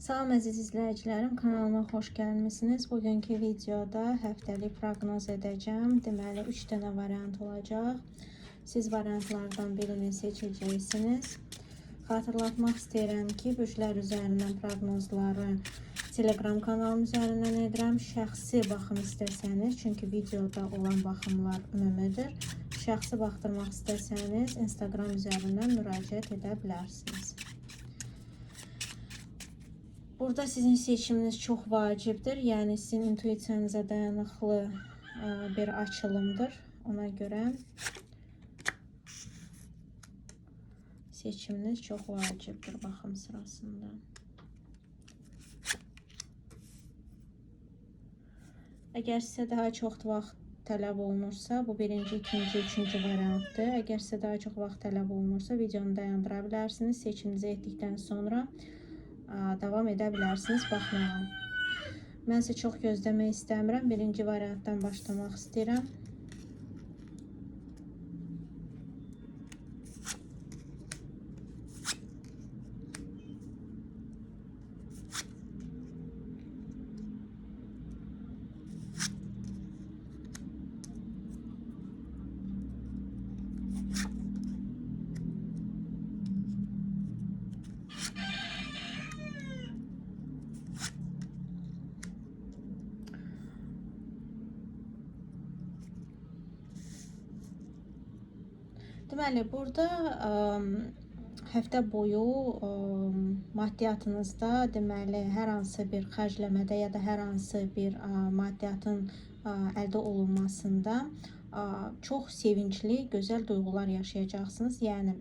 Salam əziz izləyicilərim, kanalıma xoş gəlmisiniz. Bugünkü videoda həftəlik proqnoz edəcəm. Deməli, 3 dənə variant olacaq. Siz variantlardan birini seçəcəksiniz. Xatırlatmaq istəyirəm ki, bürclər üzərindən proqnozları Telegram kanalım üzərindən edirəm. Şəxsi baxım istəsəniz, çünki videoda olan baxımlar ümumidir. Şəxsi baxdırmaq istəsəniz, Instagram üzərindən müraciət edə bilərsiniz. Burada sizin seçiminiz çox vacibdir. Yəni sizin intuisiyanıza dayanıqlı bir açılımdır. Ona görə seçiminiz çox vacibdir baxım sırasında. Əgər sizə daha çox vaxt tələb olunursa, bu birinci, ikinci, üçüncü variantdır. Əgər sizə daha çox vaxt tələb olunursa, videonu dayandıra bilərsiniz. Seçiminizi etdikdən sonra davam edə bilərsiniz baxmağa. Mən isə çox gözləmək istəmirəm. Birinci variantdan başlamaq istəyirəm. Deməli, burada həftə boyu maddiyyatınızda, deməli, hər hansı bir xərcləmədə ya da hər hansı bir maddiyyatın əldə olunmasında çox sevincli, gözəl duyğular yaşayacaqsınız. Yəni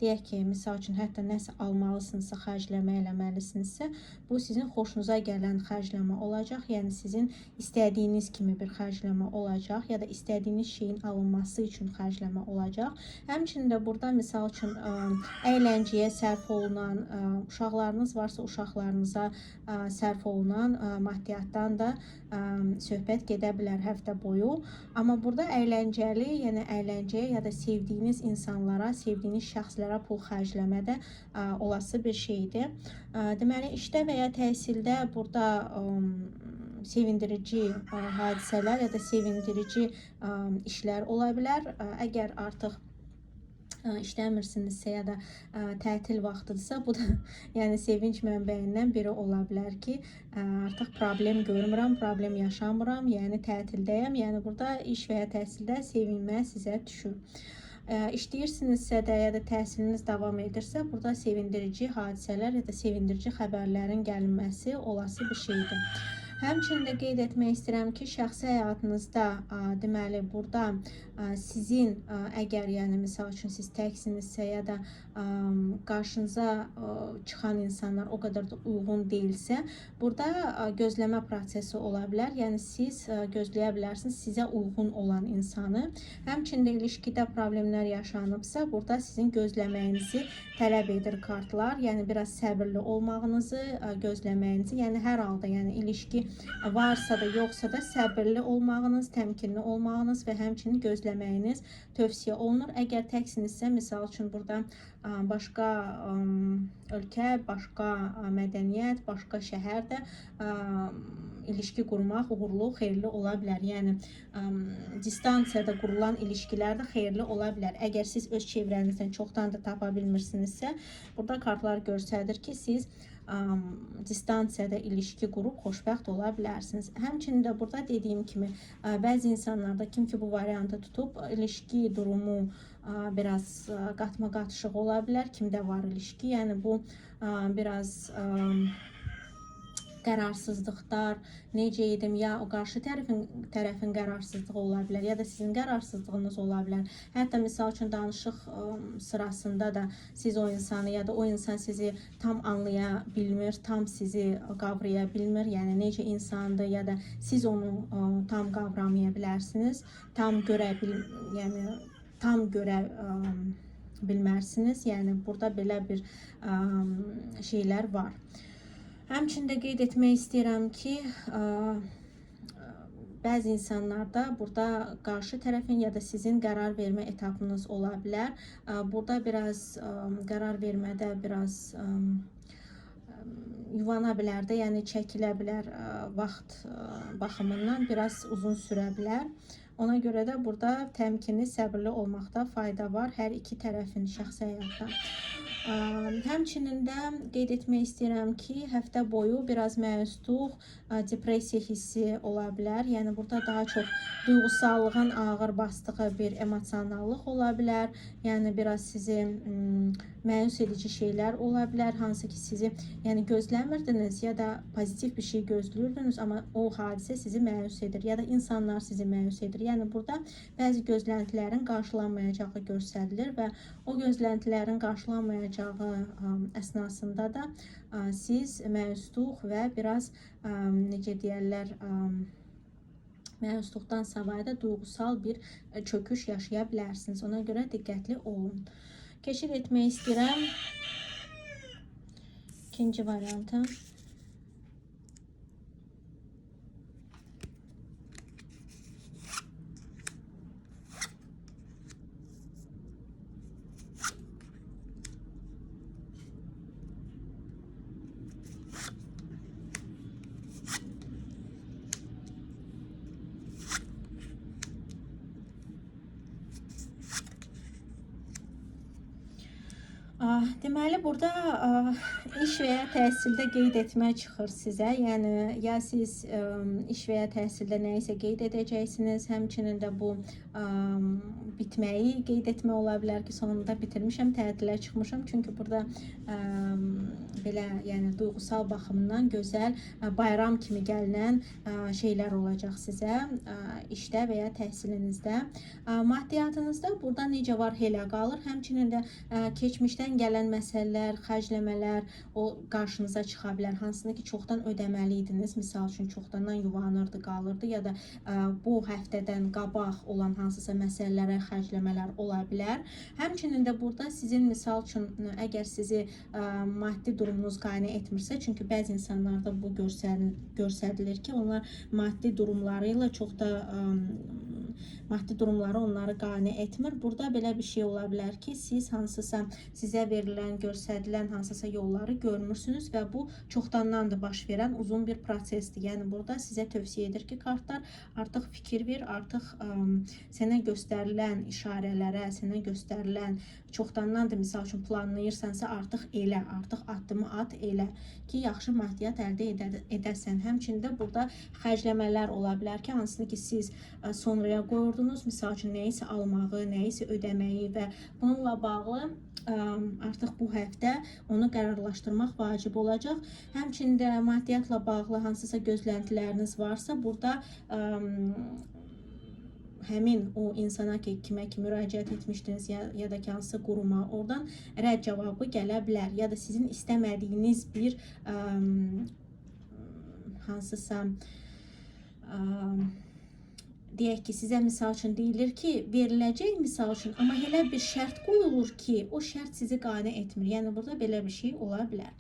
deyək ki, misal üçün, hətta nəsə almalısınızsa, xərcləmə eləməlisinizsə, bu sizin xoşunuza gələn xərcləmə olacaq. Yəni sizin istədiyiniz kimi bir xərcləmə olacaq ya da istədiyiniz şeyin alınması üçün xərcləmə olacaq. Həmçinin də burada misal üçün əyləncəyə sərf olunan, uşaqlarınız varsa uşaqlarınıza sərf olunan maddiyyatdan da söhbət gedə bilər həftə boyu. Amma burada əyləncəli, yəni əyləncəyə ya da sevdiyiniz insanlara, sevdiyiniz şəxslərə pul xərcləmə də olası bir şeydir. Deməli, işdə və ya təhsildə burada sevindirici hadisələr ya da sevindirici işlər ola bilər. Əgər artıq işləmirsinizsə ya da tətil vaxtıdırsa, bu da yəni sevinc mənbəyindən biri ola bilər ki, artıq problem görmürəm, problem yaşamıram, yəni tətildəyəm. Yəni burada iş və ya təhsildə sevinmə sizə düşür. İşləyirsinizsə də ya da təhsiliniz davam edirsə, burada sevindirici hadisələr ya da sevindirici xəbərlərin gəlməsi olası bir şeydir. Həmçinin də qeyd etmək istəyirəm ki, şəxsi həyatınızda deməli burada sizin əgər yəni misal üçün siz təksinizsə ya da qarşınıza çıxan insanlar o qədər də uyğun deyilsə, burada gözləmə prosesi ola bilər. Yəni siz gözləyə bilərsiniz sizə uyğun olan insanı. Həmçinin də ilişkidə problemlər yaşanıbsa, burada sizin gözləməyinizi tələb edir kartlar. Yəni biraz səbirli olmağınızı, gözləməyinizi, yəni hər halda, yəni ilişki varsa da yoxsa da səbirli olmağınız, təmkinli olmağınız və həmçinin gözləməyiniz tövsiyə olunur. Əgər təksinizsə, misal üçün burada başqa ölkə, başqa mədəniyyət, başqa şəhərdə ilişki qurmaq uğurlu, xeyirli ola bilər. Yəni distansiyada qurulan ilişkilər də xeyirli ola bilər. Əgər siz öz çevrənizdən çoxdan da tapa bilmirsinizsə, burada kartlar göstərir ki, siz distansiyada ilişki qurub xoşbəxt ola bilərsiniz. Həmçinin də burada dediyim kimi, bəzi insanlarda kim ki bu variantı tutub, ilişki durumu biraz qatma-qatışıq ola bilər. Kimdə var ilişki, yəni bu biraz qərarsızlıqlar, necə edim, ya o qarşı tərəfin qərarsızlığı ola bilər, ya da sizin qərarsızlığınız ola bilər. Hətta misal üçün danışıq sırasında da siz o insanı ya da o insan sizi tam anlaya bilmir, tam sizi qavraya bilmir. Yəni necə insandır ya da siz onu tam qavramaya bilərsiniz, tam görə bil, yəni tam görə bilmərsiniz. Yəni burada belə bir şeylər var. Həmçinin də qeyd etmək istəyirəm ki, bəzi insanlarda burada qarşı tərəfin ya da sizin qərar vermə etapınız ola bilər. Burada biraz qərar vermədə biraz yuvana bilər də, yəni çəkilə bilər, vaxt baxımından biraz uzun sürə bilər. Ona görə də burada təmkinli, səbirli olmaqda fayda var hər iki tərəfin şəxsi həyatda. Həmçinin də qeyd etmək istəyirəm ki, həftə boyu biraz məyusluq, depressiya hissi ola bilər. Yəni burada daha çox duyğusallığın ağır basdığı bir emosionallıq ola bilər. Yəni biraz sizi məyus edici şeylər ola bilər, hansı ki sizi yəni gözləmirdiniz ya da pozitiv bir şey gözləyirdiniz, amma o hadisə sizi məyus edir ya da insanlar sizi məyus edir. Yəni burada bəzi gözləntilərin qarşılanmayacağı göstərilir və o gözləntilərin qarşılanmayacağı əsnasında da siz məyusluq və biraz necə deyərlər, məyusluqdan savayı da duyğusal bir çöküş yaşaya bilərsiniz. Ona görə diqqətli olun. Keçid etmək istəyirəm ikinci varianta. Deməli burada iş və ya təhsildə qeyd etmə çıxır sizə. Yəni ya siz iş və ya təhsildə nəyisə qeyd edəcəksiniz, həmçinin də bu bitməyi qeyd etmə ola bilər ki, sonunda bitirmişəm, tətilə çıxmışam. Çünki burada belə yəni duyğusal baxımdan gözəl bayram kimi gəlinən şeylər olacaq sizə işdə və ya təhsilinizdə. Maddiyyatınızda burada necə var elə qalır. Həmçinin də keçmişdən gələn məsələlər, xərcləmələr o qarşınıza çıxa bilər. Hansını ki çoxdan ödəməli idiniz. Misal üçün çoxdandan yuvanırdı, qalırdı ya da bu həftədən qabaq olan hansısa məsələlərə xərcləmələr ola bilər. Həmçinin də burada sizin misal üçün əgər sizi maddi durumunuz qane etmirsə, çünki bəzi insanlarda bu göstərilir ki, onlar maddi durumları ilə çox da maddi durumları onları qane etmir. Burada belə bir şey ola bilər ki, siz hansısa sizə verilən, göstərilən hansısa yolları görmürsünüz və bu çoxdandan da baş verən uzun bir prosesdir. Yəni burada sizə tövsiyə edir ki, kartlar artıq fikir ver, artıq sənə göstərilən işarələrə, sənə göstərilən çoxdandan da misal üçün planlayırsansa artıq elə, artıq addımı at elə ki, yaxşı maddiyyat əldə edəsən. Həmçinin də burada xərcləmələr ola bilər ki, hansını ki siz sonraya qoyurdunuz, misal üçün nəyisə almağı, nəyisə ödəməyi və bununla bağlı artıq bu həftə onu qərarlaşdırmaq vacib olacaq. Həmçinin də maddiyyatla bağlı hansısa gözləntiləriniz varsa, burada həmin o insana ki, kimə ki müraciət etmişdiniz ya da ki hansı quruma, oradan rədd cavabı gələ bilər. Ya da sizin istəmədiyiniz bir hansısa deyək ki, sizə misal üçün deyilir ki, veriləcək misal üçün, amma elə bir şərt qoyulur ki, o şərt sizi qane etmir. Yəni burada belə bir şey ola bilər.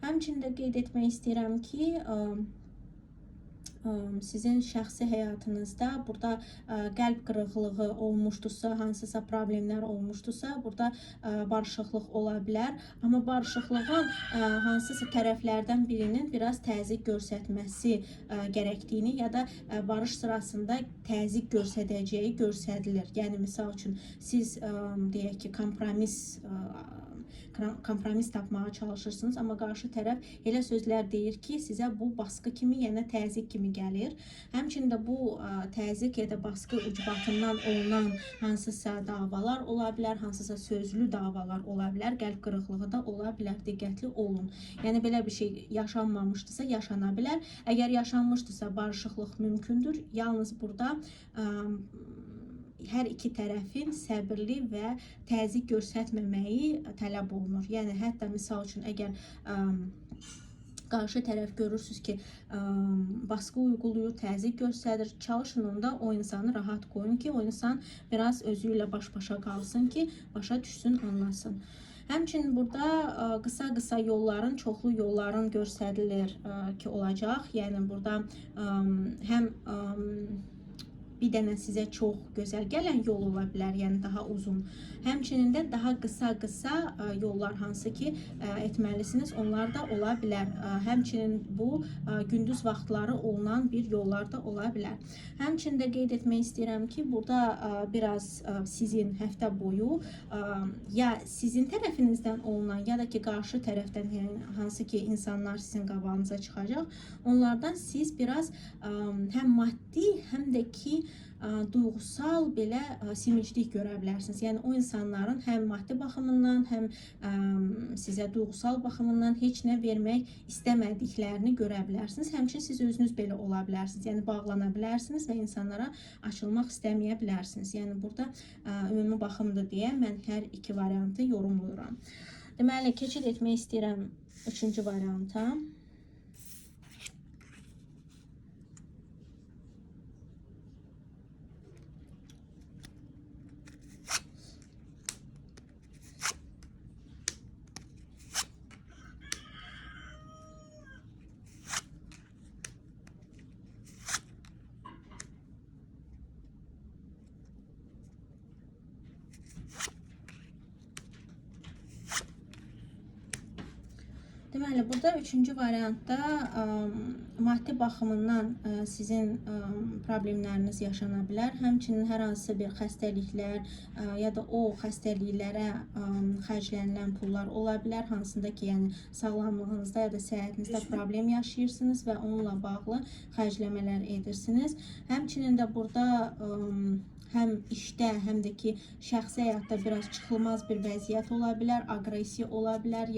Həmçinin də qeyd etmək istəyirəm ki, sizin şəxsi həyatınızda burada qəlb qırıqlığı olmuşdusa, hansısa problemlər olmuşdusa, burada barışıqlıq ola bilər. Amma barışıqlığın hansısa tərəflərdən birinin biraz təzyiq göstərməsi gərəkdiyini ya da barış sırasında təzyiq göstərəcəyi göstərilir. Yəni misal üçün siz deyək ki, kompromis tapmağa çalışırsınız, amma qarşı tərəf elə sözlər deyir ki, sizə bu baskı kimi, yəni təzyiq kimi gəlir. Həmçinin də bu təzyiq ya da baskı ucbatından olunan hansısa davalar ola bilər, hansısa sözlü davalar ola bilər, qəlb qırıqlığı da ola bilər. Diqqətli olun. Yəni belə bir şey yaşanmamışdısa, yaşana bilər. Əgər yaşanmışdısa, barışıqlıq mümkündür. Yalnız burada hər iki tərəfin səbirli və təzyiq göstərməməyi tələb olunur. Yəni hətta misal üçün əgər qarşı tərəf görürsünüz ki, baskı uyğulayır, təzyiq göstərir, çalışın onda o insanı rahat qoyun ki, o insan biraz özü ilə baş-başa qalsın ki, başa düşsün, anlasın. Həmçinin burada qısa-qısa yolların, çoxlu yolların göstərilir ki, olacaq. Yəni burada həm bir dənə sizə çox gözəl gələn yol ola bilər, yəni daha uzun. Həmçinin də daha qısa-qısa yollar hansı ki etməlisiniz, onlar da ola bilər. Həmçinin bu gündüz vaxtları olunan bir yollar da ola bilər. Həmçinin də qeyd etmək istəyirəm ki, burada biraz sizin həftə boyu ya sizin tərəfinizdən olunan, ya da ki qarşı tərəfdən, yəni hansı ki insanlar sizin qabağınıza çıxacaq, onlardan siz biraz həm maddi, həm də ki duyğusal belə simiclik görə bilərsiniz. Yəni o insanların həm maddi baxımından, həm sizə duyğusal baxımından heç nə vermək istəmədiklərini görə bilərsiniz. Həmçinin siz özünüz belə ola bilərsiniz. Yəni bağlana bilərsiniz və insanlara açılmaq istəməyə bilərsiniz. Yəni burada ümumi baxımdır deyə mən hər iki variantı yorumlayıram. Deməli, keçid etmək istəyirəm üçüncü varianta. Deməli, burada üçüncü variantda maddi baxımından sizin problemləriniz yaşana bilər. Həmçinin hər hansı bir xəstəliklər ya da o xəstəliklərə xərclənilən pullar ola bilər, hansında ki, yəni sağlamlığınızda ya da səhhətinizdə problem yaşayırsınız və onunla bağlı xərcləmələr edirsiniz. Həmçinin də burada həm işdə, həm də ki, şəxsi həyatda biraz çıxılmaz bir vəziyyət ola bilər, aqressiya ola bilər.